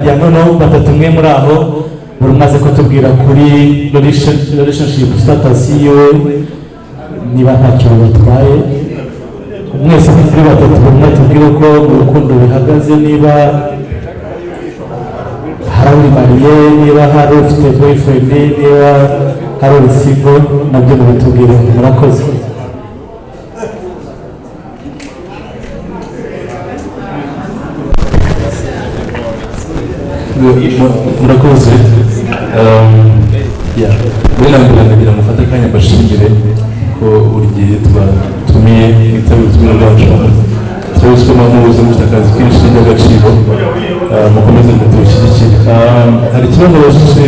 Ya, noneho batatu mwe muri aho, buri umwe aze kutubwira kuri relationship status yiwe, niba ntacyo batwaye. Mwese kuri batatu, buri umwe tubwire uko mu rukundo bihagaze, niba hari uri marié, niba hari ufite boyfriend, niba hari uri single, nabyo mubitubwire. Murakoze. Murakoze. Yeah. Mbere na mbere ndagira ngo mufate akanya mbashimire ko buri gihe tubatumiye mwitabira ubutumire bwacu. Turabizi ko muba mubuze, mufite akazi kenshi k'agaciro. Mukomeze mudushyigikire. Hari ikibazo wabajije,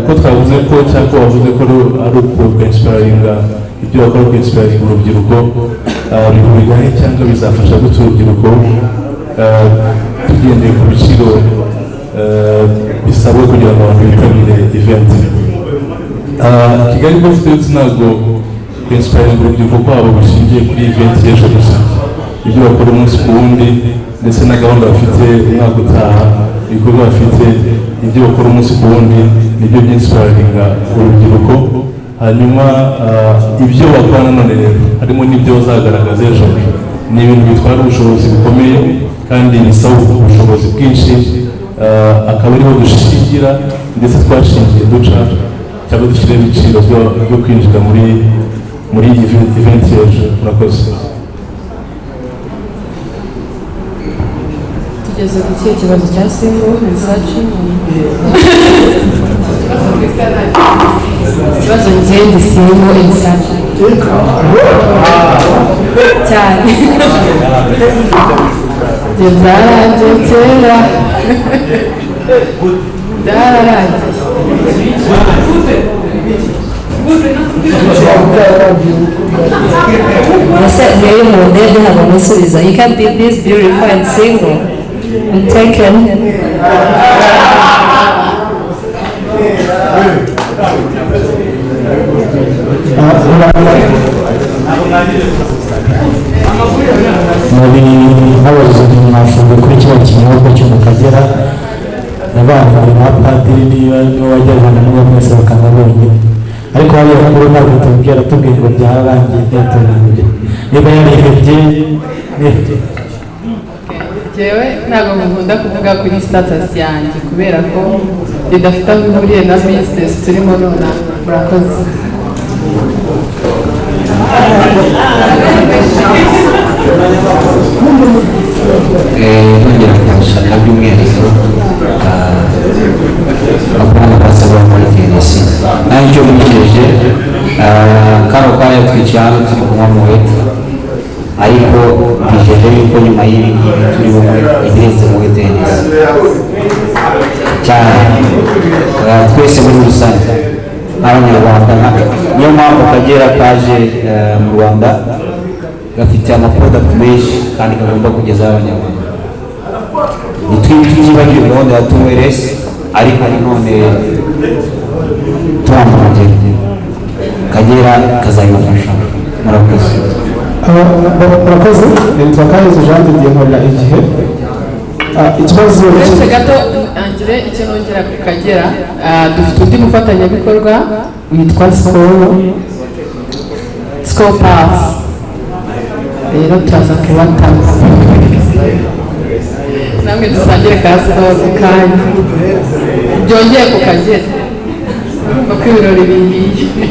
ko twavuze ko cyangwa wavuze ko ari uku-inspiringa, ibyo bakora ku-inspiringa urubyiruko, bihurira he cyangwa bizafasha gute urubyiruko, tugendeye ku biciro bisabwa kugira ngo abantu bitabire event? Kigali Golf Tales ntabwo ku-inspiringa urubyiruko kwabo bishingiye kuri event y'ejo gusa. Ibyo bakora umunsi ku wundi, ndetse na gahunda bafite umwaka utaha, ibikorwa bafite, ibyo bakora umunsi ku wundi, nibyo by'inspiringa urubyiruko. Hanyuma ibyo bakora nanone rero, harimo n'ibyo bazagaragaza ejo, ni ibintu bitwara ubushobozi bukomeye kandi bisaba ubushobozi bwinshi, akaba ariho dushingira, ndetse twashingiye duca cyangwa dushyiraho ibiciro byo kwinjira muri event y'ejo. Murakoze. Tugeze ku kihe kibazo cya single and searching? Ikibazo, njye ndi single and searching cyane. Ibyo byarangiye kera, byararangiye. Ese mwebwe mu ndege ntabwo musubiza? You can be this beautiful and single and taken. Nari nabajije mwafunguye kuri kiriya kinyobwa cyo mu Kagera, nabana ba padiri, niba niba wajya niba mwese bakaba bonyine, ariko hariya kuri ntabwo tubwira, aratubwiye ngo byararangiye, ntiyaturangiye, niba yarihebye. Njyewe ntabwo nkunda kuvuga kuri status yanjye kubera ko bidafite aho bihuriye na business turimo nonaha. Murakoze. Nongera kubashimira by'umwihariko abakorana basabwa muri TNC. Nanjye icyo mwijeje, kano kanya twicaye hano turi kunywa Moët, ariko mbijeje yuko nyuma y'ibi ngibi turi bunywe ibirenze Moët TNC cyane. Twese muri rusange nk'Abanyarwanda, niyo mpamvu Akagera kaje mu Rwanda gafite amaproduct menshi kandi kagomba kugezaho Abanyarwanda. Ntitwibagirwe gahunda ya tuweresi, ariko nanone turamurongera Kagera kazabibafasha. Murakoze. Murakoze. Nitwa Kahizo Jean de Dieu, nkorera Igihe. Ikibazo Uretse gato angire icyo nongera ku Kagera, dufite undi mufatanyabikorwa witwa Skol, Skol Pulse. Rero turaza kubatama namwe dusangire ka Skol kandi byongeye ku Kagera, urumva ko ibirori bihiye.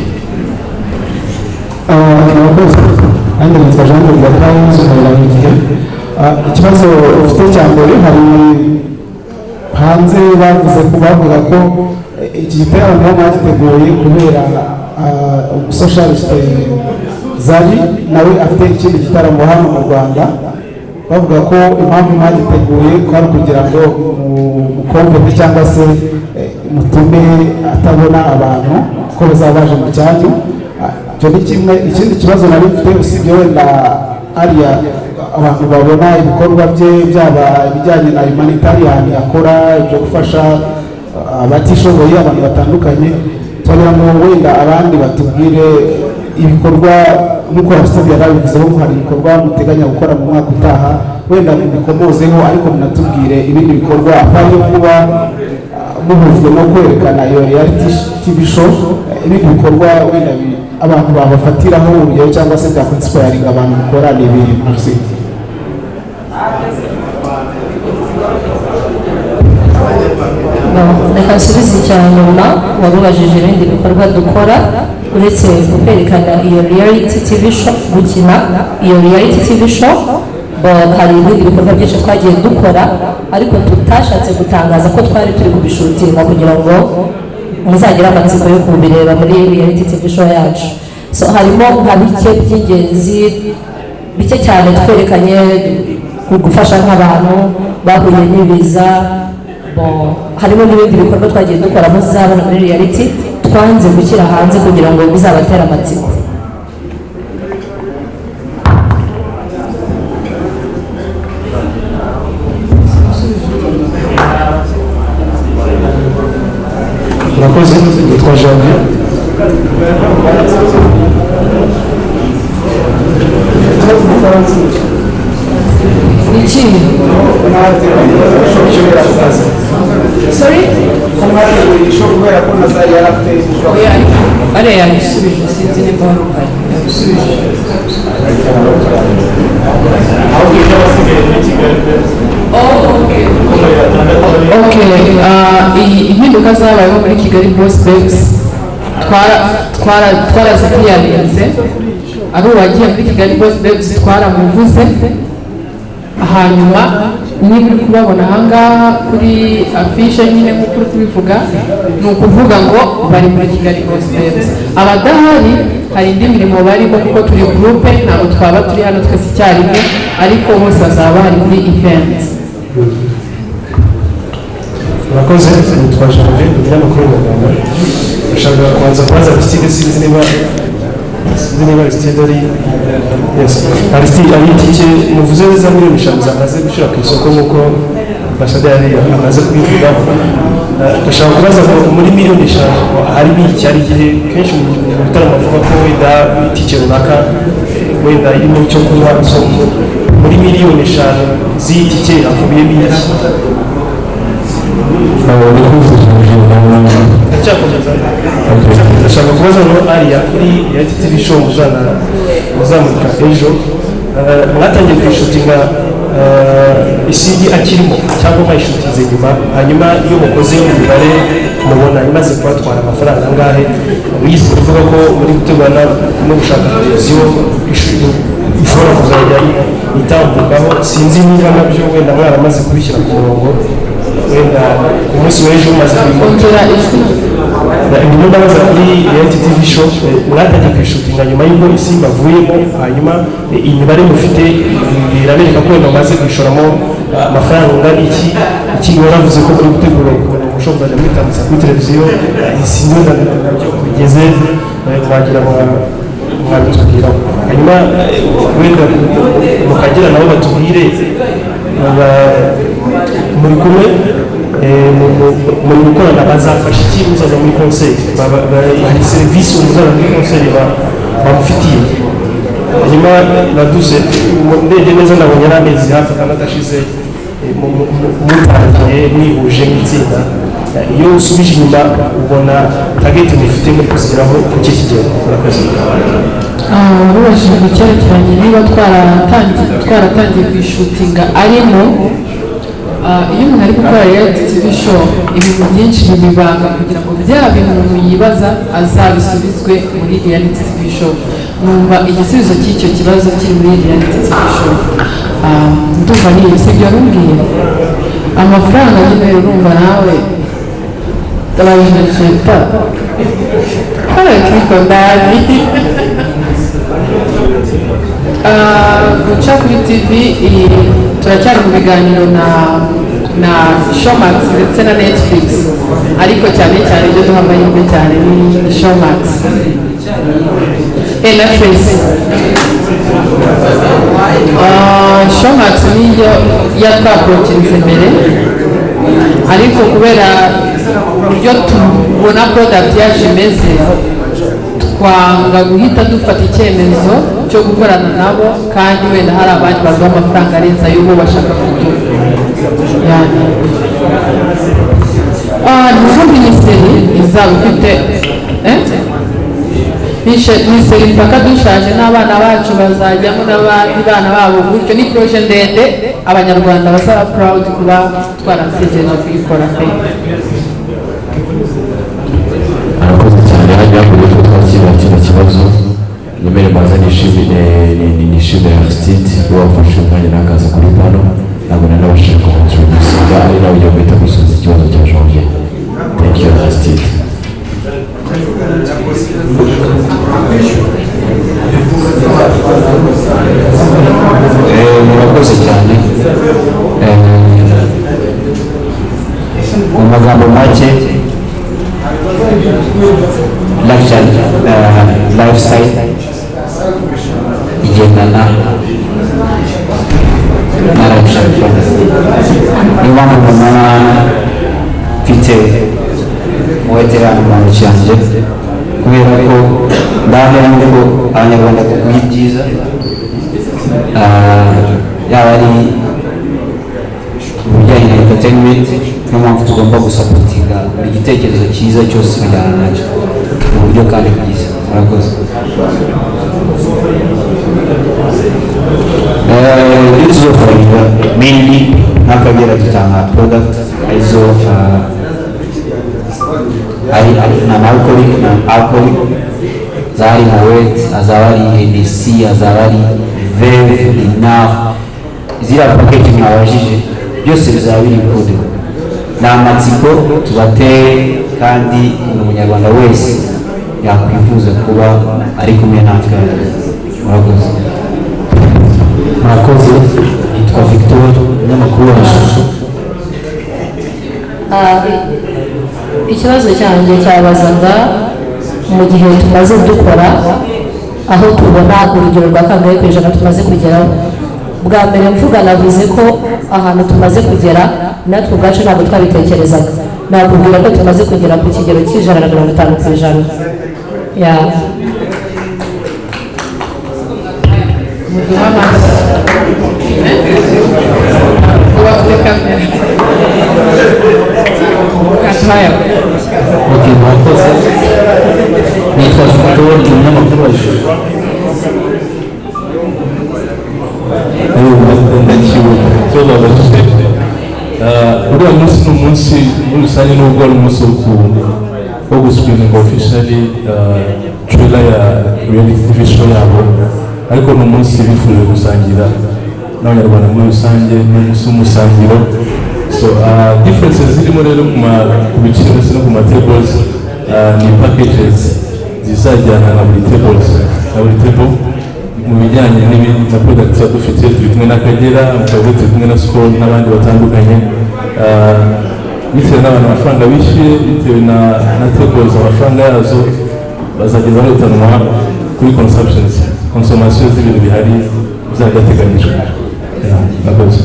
Murakoze. Nanjye nitwa Jean de Dieu Kahizo, nkorera Igihe. Ikibazo ufite cya mbere, hari hanze bavuze ko bavuga ko iki giterane mwagiteguye kubera umusocialiste Zari nawe afite ikindi gitaramo hano mu Rwanda, bavuga ko impamvu mwagiteguye ko ari ukugira ngo mucompete cyangwa se mutume atabona abantu ko bazaba baje mu cyanyu. Icyo ni kimwe. Ikindi kibazo nari mfite, usibye wenda ariya abantu babona ibikorwa bye, byaba ibijyanye na humanitarian akora, ibyo gufasha abatishoboye, abantu batandukanye, twagira ngo wenda abandi batubwire ibikorwa. Nk'uko Aristide yari abivuzeho ngo hari ibikorwa muteganya gukora mu mwaka utaha, wenda mubikomozeho, ariko munatubwire ibindi bikorwa apart yo kuba muhujwe no kwerekana iyo reality TV show, ibindi bikorwa wenda abantu babafatiraho urugero cyangwa se bya inspiring abantu gukora ni ibihe? Merci. Bon, reka nsubize icya nyuma warubajije. Ibindi bikorwa dukora uretse kwerekana iyo reality TV show, gukina iyo reality TV show, bon, hari ibindi bikorwa byinshi twagiye dukora ariko tutashatse gutangaza ko twari turi kubishutinga kugira ngo muzagire amatsiko yo kubireba muri reality TV show yacu. So harimo nka bike by'ingenzi, bike cyane twerekanye, gufasha nk'abantu bahuye n'ibiza. Bon, harimo n'ibindi bikorwa twagiye dukora muzabona muri reality twanze gushyira hanze kugira ngo bizabatere amatsiko. Murakoze, nitwa Janvier. Iki? Sorry. Oya, ariya yabisubije, sinzi niba wari uhari, yabisubije. Oh, okay. Okay, iyi impinduka zabayeho muri Kigali Boss Babes twarazikwiyarinze. Ari uwagiye muri Kigali Boss Babes twaramuvuze. Hanyuma niba uri kubabona ahangaha kuri afishe nyine nk'uko uri kubivuga, ni ukuvuga ngo bari muri Kigali Boss Babes. Abadahari hari indi mirimo barimo, kuko turi groupe, ntabwo twaba turi hano twese icyarimwe, ariko bose bazaba bahari kuri event. Murakoze, nitwa Janvier, ndi umunyamakuru mu Rwanda. Ndashaka kubanza kubaza Aristide, sinzi niba Aristide ari, yes, Aristide, ari itike muvuze za miliyoni 5 zamaze gushyira ku isoko nk'uko ambasaderi amaze kubivugaho. Ndashaka kubaza ngo muri miliyoni 5 harimo iki? Hari igihe kenshi mu bitaramo bavuga ko wenda itike runaka wenda irimo icyo kunywa. So muri miliyoni 5 z'iyi tike hakubiyemo iki? Ndacyakomeza. Ndashaka kubaza ngo ariya kuri reality TV show muzamurika ejo, mwatangiye kuyishutinga Isimbi akirimo cyangwa mwayishutinze nyuma? Hanyuma iyo mukoze imibare mubona imaze kubatwara amafaranga angahe? Wize kuvuga ko muri gutegura no gushaka televiziyo ishobora kuzajya itambukaho, sinzi niba nabyo wenda mwaramaze kubishyira ku murongo, wenda ku munsi w'ejo umaze kubimurika. Ongera ijwi. Ndimo ndabaza kuri reality TV show, mwatangiye kuyishutinga nyuma y'uko Isimbi avuyemo? Hanyuma imibare mufite irabereka ko wenda mumaze kuyishoramo amafaranga angana iki? Ikindi, waravuze ko muri gutegura ukuntu mushobora kuzajya mwitambutsa kuri televiziyo, sinzi wenda nabyo bigeze, mwagira mwabitubwiraho. Hanyuma wenda mukagira nabo batubwire muri kumwe muri gukorana bazafasha iki muzaza muri concert? Hari serivisi umuzaza muri concert bamufitiye? Hanyuma baduse ndebye neza nabonye ari amezi hafi 6 ashize mutangiye mwihuje nk'itsinda. Iyo usubije inyuma ubona target mufite muri kuzigeraho ku kihe kigero? Murakoze. Warubajije ku cyerekeranye niba twaratangiye kuyishutinga arimo. Iyo umuntu ari gukora reality TV show, ibintu byinshi bibibanga kugira ngo bya bintu umuntu yibaza azabisubizwe muri reality TV show. Numva igisubizo cy'icyo kibazo kiri muri reality TV show. Ndumva ni ibyo, sibyo? Warumbwiye amafaranga nyine, urumva nawe abajije ta ariko ndani. Guca kuri TV turacyari mu biganiro na Showmax ndetse na Netflix, ariko cyane cyane ibyo duha amahirwe cyane ni Showmax na Trace. Showmax niyo yatwaprokinze mbere, ariko kubera uburyo tubona product yacu imeze. Twanga guhita dufata icyemezo cyo gukorana nabo kandi wenda hari abandi baduha amafaranga arenze ayo bo bashaka kuduha. Yani n'ubundi ni série izaba ifite ni série mpaka dushaje, n'abana bacu bazajyamo n'abandi bana babo gutyo. Ni projet ndende, Abanyarwanda bazaba proud kuba twarategereje kuyikora pe. Arakoze cyane. Hajya mbere yuko twakira kino kibazo, nyemere mbanza nishimire Aristide wafashe umwanya nakaza kuri pano. Ntabwo nari nabashije kumuintroducinga, ari nawe ugiye guhita gusubiza ikibazo cya Janvier. Thank you, Aristide. Murakoze cyane. Mu magambo make, luxury lifestyle igendana na luxury product. Niyo mpamvu mubona mfite Moët hano mu ntoki yanjye, kubera ko ndahamya yuko Abanyarwanda dukwiye ibyiza. Yaba ari ibijyanye na entertainment, niyo mpamvu tugomba gusupportinga buri gitekerezo cyiza cyose kujyana nacyo mu buryo kandi bwiza. Murakoze. Ibyo tuzokorera mainly nk'Akagera, dutanga product arizo ari non alcoholic, non alcoholic zari Moet, azaba ari Hennessy, azaba ari Veuve, Ruinart, ziriya package mwabajije byose bizaba biri included. Ni amatsiko tubateye, kandi buri munyarwanda wese yakwifuza kuba ari kumwe natwe. Murakoze. Murakoze. Nitwa Victor, umunyamakuru wa Ishusho. Ikibazo cyanjye cyabazaga mu gihe tumaze dukora, aho tubona urugero rwa kangahe ku ijana tumaze kugeraho. Bwa mbere mvuga, navuze ko ahantu tumaze kugera natwe ubwacu ntabwo twabitekerezaga. Nakubwira ko tumaze kugera ku kigero cy'150%. Ya. Muduha amashyi kuba afite kamera katuhaya. Ok, murakoze. Nitwa Victor, ni umunyamakuru wa Ishusho. Ndakibuka ikibazo wabajije. Uriya munsi ni umunsi muri rusange, nubwo ari umunsi wo guscreeninga officially trailer ya reality TV show yabo, ariko ni umunsi bifuje gusangira n'Abanyarwanda muri rusange, ni umunsi w'umusangiro. So differences zirimo rero ku biciro ndetse no ku ma tables, ni packages zizajyana na buri tables, na buri table mu bijyanye n'ibindi na products tuba dufite. Turi kumwe n'Akagera, mukaba turi kumwe na Skol n'abandi batandukanye. Bitewe n'abantu amafaranga bishyuye, bitewe na tables amafaranga yazo, bazagenda barutanwa kuri consumptions, consommation z'ibintu bihari bizaba byateganyijwe. Yeah, murakoze.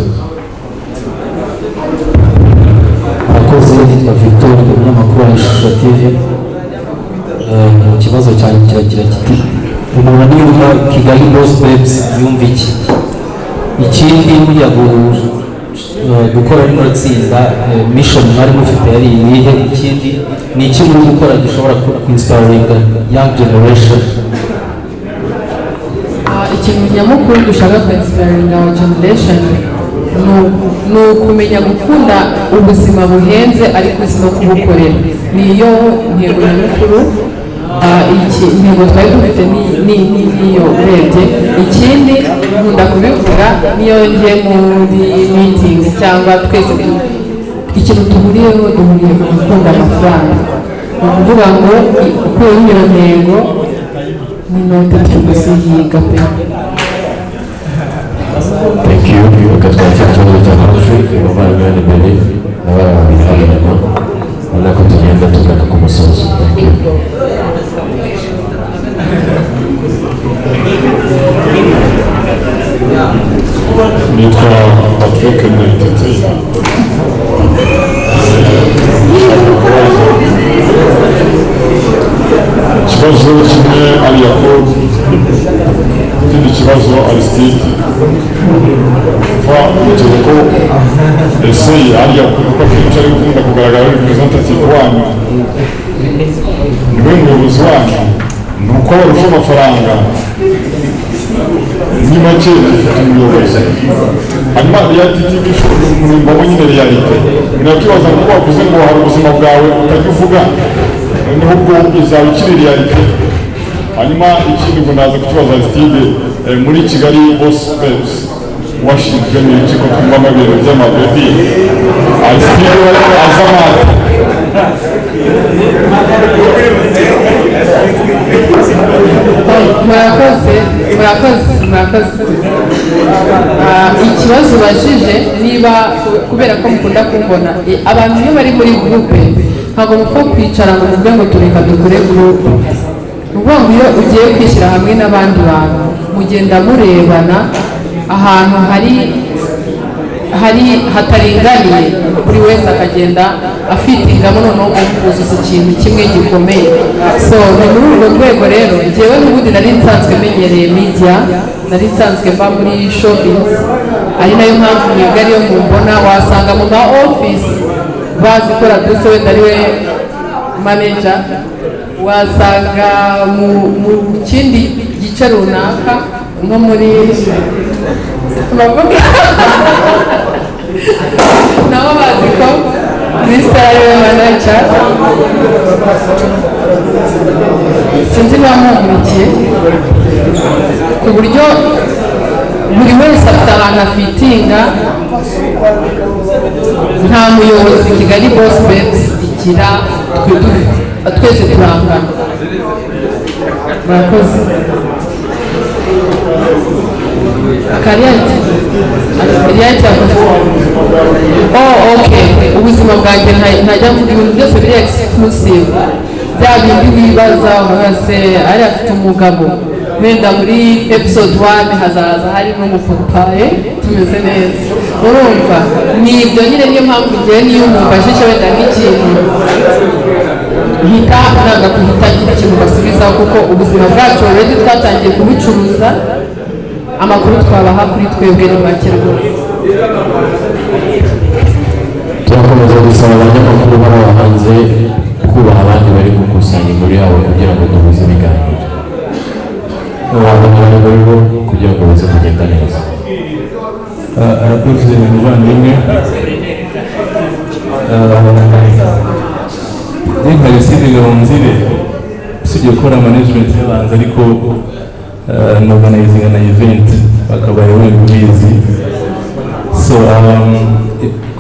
Murakoze. Nitwa Victor, ni umunyamakuru wa Ishusho TV. Ikibazo cyanjye kiragira kiti: umuntu niyumva Kigali Boss Babes yumva iki? Ikindi, mujya gukora rino tsinda, mission mwari mufite yari iyihe? Ikindi, ni iki muri gukora gishobora kwinspiringa young generation? Ikintu nyamukuru dushaka kwinspiringa our generation ni ukumenya gukunda ubuzima buhenze ariko uzi no kubukorera. Niyo ntego nyamukuru. Intego twari dufite niyo urebye. Ikindi nkunda kubivuga niyo ngiye muri meeting cyangwa twese, ikintu duhuriyeho, duhuriye ku gukunda amafaranga. Ni ukuvuga ngo ukuyeho iyo ntego, ni inote turi kuzihiga pe. Thank you. Reka twakira ikibazo cya Patrick, umuvandimwe hano imbere n'abari babiri hano inyuma, ubona ko tugenda tugana ku musozo. Thank you. Nitwa Patrick Murekatete. Ndashaka kubaza Ikibazo kimwe Alliah Cool, ikindi kibazo Aristide. Va urugero ko ese Alliah Cool, kuko akenshi ari gukunda kugaragara ari representative wanyu, niwe muyobozi wanyu, ni uko barusha amafaranga? Ni make dufite umuyobozi. Hanyuma reality TV show ni nyine reality. Nakibaza ngo bavuze ngo hari ubuzima bwawe utajya uvuga, noneho ubwo izaba ikiri reality? Hanyuma ikindi ngo ndaza kukibaza Aristide, muri Kigali Boss Babes washinzwe n'iki, ko twumva ibintu by'amababy? Aristide aza amata. Murakoze, murakoze, murakoze. Ikibazo ubajije niba kubera ko mukunda kumbona, abantu iyo bari muri groupe ntabwo mupfa kwicara ngo muvuge ngo tureka dukore groupe. Ni ukuvuga ngo iyo ugiye kwishyira hamwe n'abandi bantu, mugenda murebana ahantu hari hataringaniye, buri wese akagenda afitingamo, noneho kuzuza ikintu kimwe gikomeye. So ni muri urwo rwego rero njyewe n'ubundi nari nsanzwe menyereye media, nari nsanzwe mba muri showbiz, ari nayo mpamvu mwebwe ariyo mumbona. Wasanga mu ma office bazi ko Raduse wenda ariwe manager, wasanga mu kindi gice runaka nko muri bavuga nabo bazi ko Krista ariwe manager. Sinzi niba munkurikiye, ku buryo buri wese afite ahantu afitinga. Nta muyobozi Kigali Boss Babes igira, twe twese turangana. Murakoze. Akariyati reality yakoze. Oh, okay. Ubuzima bwanjye ntajya mvuga ibintu byose biri exclusive, bya bindi wibaza se ari afite umugabo. Wenda muri episode 1 hazaza harimo umupapa, tumeze neza. Urumva ni ibyo nyine, niyo mpamvu ngewe niyo umumbajije wenda nk'ikintu hita nanga guhita ngira ikintu basubizaho, kuko ubuzima bwacu already twatangiye kubucuruza. Amakuru twabaha kuri twebwe ni make rwose. Turakomeza gusaba abanyamakuru bari aho hanze kubaha abandi bari gukusanya inkuru yabo kugira ngo duhuze ibiganiro abantu kugira ngo bize kugenda neza. Arakoze umuvandimwe. Njye nka Aristide Gahunzire, usibye gukora management y'abanzi, ariko n'organizing na event bakabaye wenda ubizi. So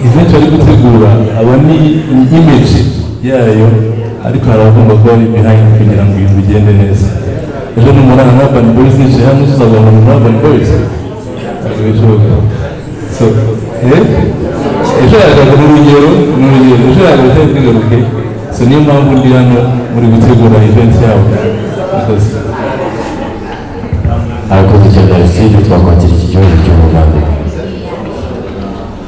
event bari gutegura aba ni image yayo, ariko hari abagomba kuba bari behind kugira ngo ibintu bigende neza. Ejo numurana na Urban Boys nicaye hano, tuzavuga ngo ni Urban Boys? Ntabwo bishoboka. So ejo yagaruka, ni urugero, ejo yagaruka ntigaruke. So niyo mpamvu ndi hano muri gutegura event yabo. Murakoze. Arakoze cyane Aristide. Twakwakira iki kibazo cy'umuvandimwe.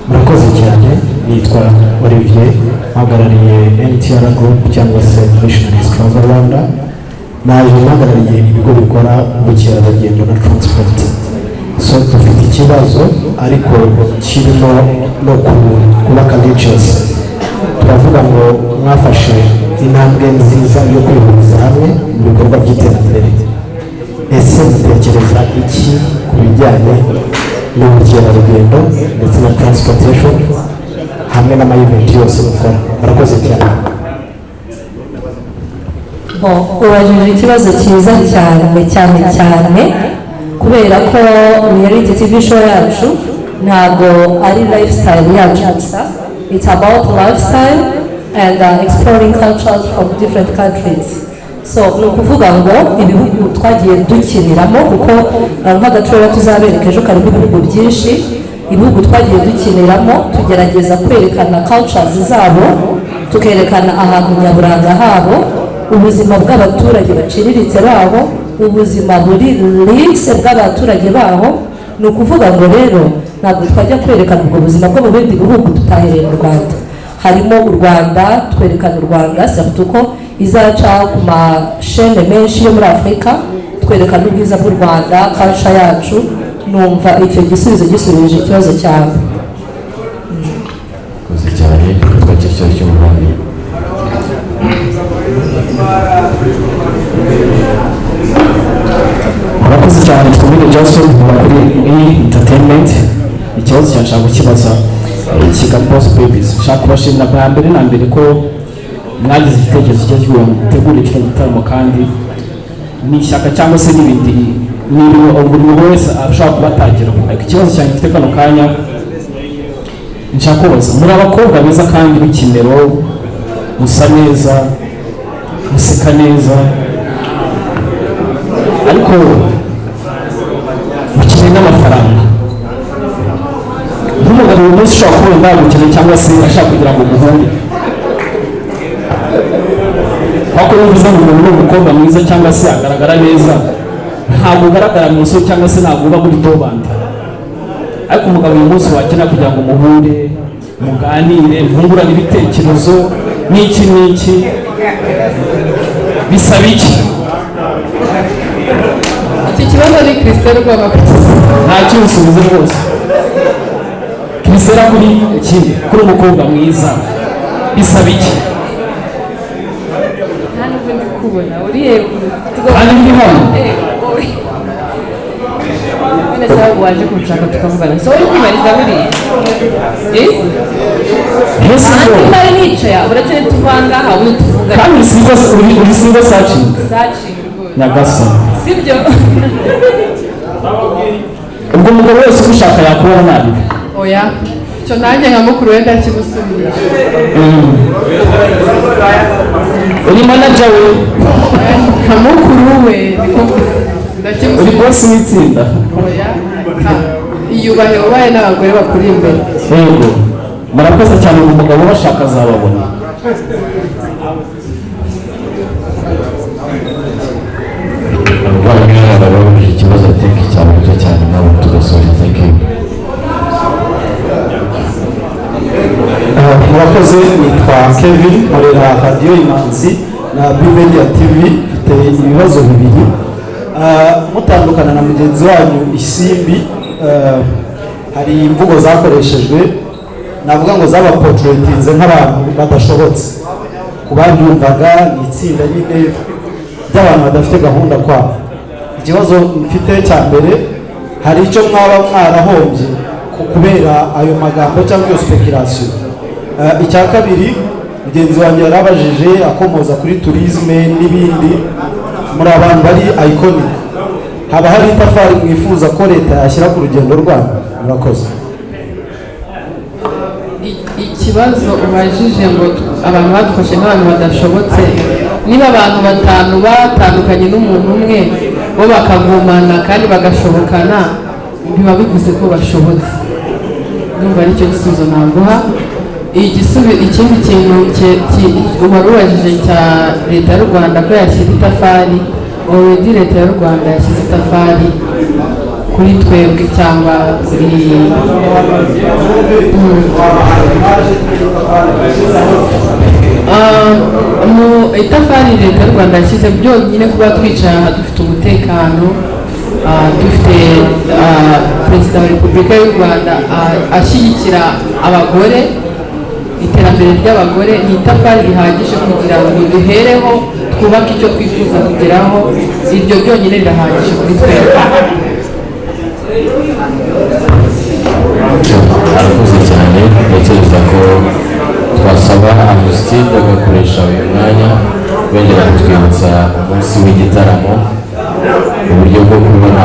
Murakoze cyane. Nitwa Olivier, mpagarariye NTR Group cyangwa se Missionaries Travel Rwanda. Naje mpagarariye ibigo bikora ubukerarugendo na transport. So dufite ikibazo ariko kirimo no kuba courageous. Turavuga ngo mwafashe intambwe nziza yo kwihuriza hamwe mu bikorwa by'iterambere. Ese mutekereza iki ku bijyanye n'ubukerarugendo ndetse na transportation hamwe n'ama event yose mukora? Murakoze cyane. Bon, ubajije ikibazo cyiza cyane cyane cyane, kubera ko reality TV show yacu ntabwo ari lifestyle yacu gusa. It's about lifestyle and exploring cultures from different countries. So ni ukuvuga ngo ibihugu twagiye dukiniramo, kuko nk'agatrailer tuzabereka ejo karimo ibihugu byinshi, ibihugu twagiye dukiniramo tugerageza kwerekana cultures zabo, tukerekana ahantu nyaburanga habo, ubuzima bw'abaturage baciriritse baho, ubuzima buri luxe bw'abaturage baho. Ni ukuvuga ngo rero ntabwo twajya kwerekana ubwo buzima bwo mu bindi bihugu tutahereye mu Rwanda. Harimo u Rwanda, twerekana u Rwanda, surtout ko Izaca ku mashene menshi yo muri Afurika, twerekana ubwiza bw'u Rwanda, culture yacu. Numva icyo gisubizo gisubije ikibazo cyawe. Murakoze cyane. Reka twakire ikibazo cy'umuvandimwe. Murakoze cyane. Twumvire Johnson, nkora kuri E Entertainment. Ikibazo cyanjye nshaka kukibaza Kigali Boss Babies. Nshaka kubashimira bwa mbere na mbere ko mwagize igitekerezo cyo kugira ngo mutegure kino gitaramo, kandi ni ishyaka cyangwa se n'ibindi, ni ibintu buri muntu wese ashobora kuba atageraho. Ariko ikibazo cyanjye mfite kano kanya nshaka kubaza, muri abakobwa beza kandi b'ikimero, musa neza, museka neza, ariko mukeneye n'amafaranga. Nk'umugabo uyu munsi ushobora kubona ndagukeneye cyangwa se ashaka kugira ngo muhure, aho iyo uvuze ngo umuntu ni umukobwa mwiza cyangwa se agaragara neza, ntabwo ugaragara mu isoko cyangwa se ntabwo uba muri dobandi. Ariko umugabo uyu munsi wakenera kugira ngo muhure, muganire, mwungurane ibitekerezo n'iki n'iki, bisaba iki? Iki kibazo ni Christelle ugomba kugisubiza. Nta cyusubizo rwose. Christelle, kuri iki, kuri umukobwa mwiza bisaba iki? Nta nubwo ndi kubona uriye. Kandi ndi hano. None se ahubwo waje kunshaka tukavugana, so uri kwibariza buriya? Eh? Ese Ahandi ko ntari nicaye, uretse nituvanga aha ubundi tuvugane. Kandi uri single, uri single searching? Searching rwose. Nyagasani! Sibyo? Ubwo umugabo wese ugushaka yakubona nabi? Oya, icyo nanjye nka mukuru we ndakimusubirisha. Uri manager we? Nka mukuru we niko Uri ndakimusubirisha. boss w'itsinda? Oya, iyubahe, ubaye n'abagore bakuri imbere. Yego, murakoze cyane. Ngo umugabo ubashaka azababona. Abavandimwe babajije ikibazo, thank you cyane, muto cyane nabo tugasoza. Thank you. Murakoze. Nitwa Kevin, nkorera Radiyo Imanzi na Bimedia TV. Mfite ibibazo bibiri. Mutandukana na mugenzi wanyu Isimbi, hari imvugo zakoreshejwe, navuga ngo zabaportretinze nk'abantu badashobotse. Ku babyumvaga, ni itsinda nyine ry'abantu badafite gahunda kwabo. Ikibazo mfite cya mbere, hari icyo mwaba mwarahombye kubera ayo magambo cyangwa iyo speculation? Icya kabiri, mugenzi wanjye yarabajije akomoza kuri tourisme n'ibindi. Muri abantu bari iconic, haba hari itafari mwifuza ko leta yashyira ku rugendo rwanyu? Murakoze. Ikibazo ubajije ngo abantu badufashe nk'abantu badashobotse, niba abantu batanu batandukanye n'umuntu umwe, bo bakagumana kandi bagashobokana, biba bivuze ko bashobotse. Ndumva aricyo gisubizo naguha. Ikindi kintu wari ubajije cya leta y'u Rwanda ko yashyira itafari, already leta y'u Rwanda yashyize itafari kuri twebwe cyangwa kuri. Mu itafari leta y'u Rwanda yashyize byonyine, kuba twicaye aha dufite umutekano, dufite Perezida wa Repubulika y'u Rwanda ashyigikira abagore, iterambere ry'abagore, ni itafari rihagije kugira ngo duhereho twubake icyo twifuza kugeraho. Iryo byonyine rirahagije kuri twebwe. Arakoze cyane. Ntekereza ko twasaba Aristide agakoresha uyu mwanya wongera kutwibutsa umunsi w'igitaramo, uburyo bwo kubona.